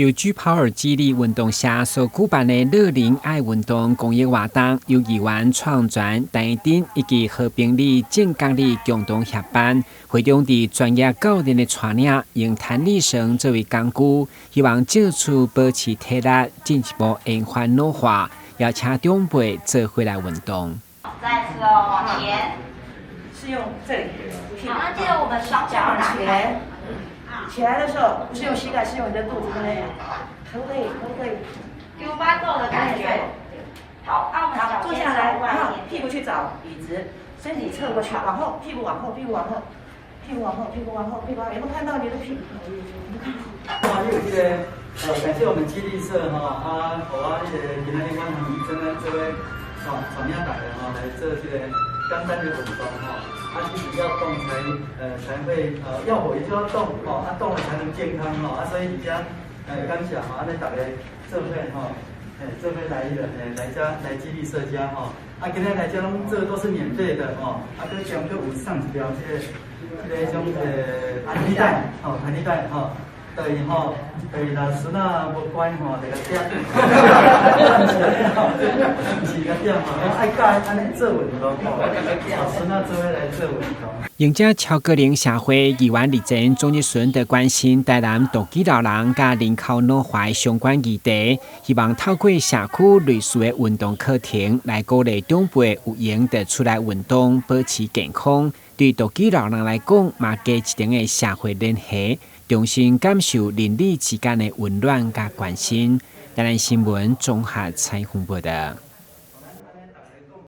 由 G Power 肌力運動社所舉辦的樂齡愛運動公益活動，由議員創全、陳丁以及和平里、正港里共同協辦。會中佇專業教練的帶領，用彈力繩作為工具，希望借此保持體力，進一步延緩老化，邀請長輩做伙來運動。再次哦，往前，是用這裡。好，那記得我們雙腳打開。起來的時候不是用膝蓋，是用你的肚子跟那樣，可不可以？可不可以？有發動的感覺。好，那我們好，坐下來，然後屁股去找椅子，身體側過去，往後，屁股往後，屁股往後，屁股往後，屁股往後，屁股往後，有沒有看到你的屁股？啊，你有這個，感謝我們肌力社吼，啊，予我彼個今仔日阮黃醫生咧做伙帶帶領大家吼來做這個簡單的運動吼。啊，其實要動才會要活就要動吼，啊動了才能健康吼，啊所以佇遮感謝吼，按呢大家做伙吼，做伙來彼個來遮來肌力社遮吼，啊今日來遮攏做都是免費的吼，啊閣兼閣有送一條這個種彈力帶吼，彈力帶吼。對吼，對，若孫仔無乖吼，就共點，毋是共點吼，愛教按呢做運動吼，孫仔做伙來做運動。迎接超高齡社會，議員李前鍾日順的關心台南獨居老人佮人口老化相關議題，希望透過社區類似的運動課程來鼓勵長輩有閒就出來運動，保持健康。對獨居老人來講，嘛加一層的社會聯繫，重新感受鄰里之間的溫暖佮關心。台南新聞綜合採訪報道。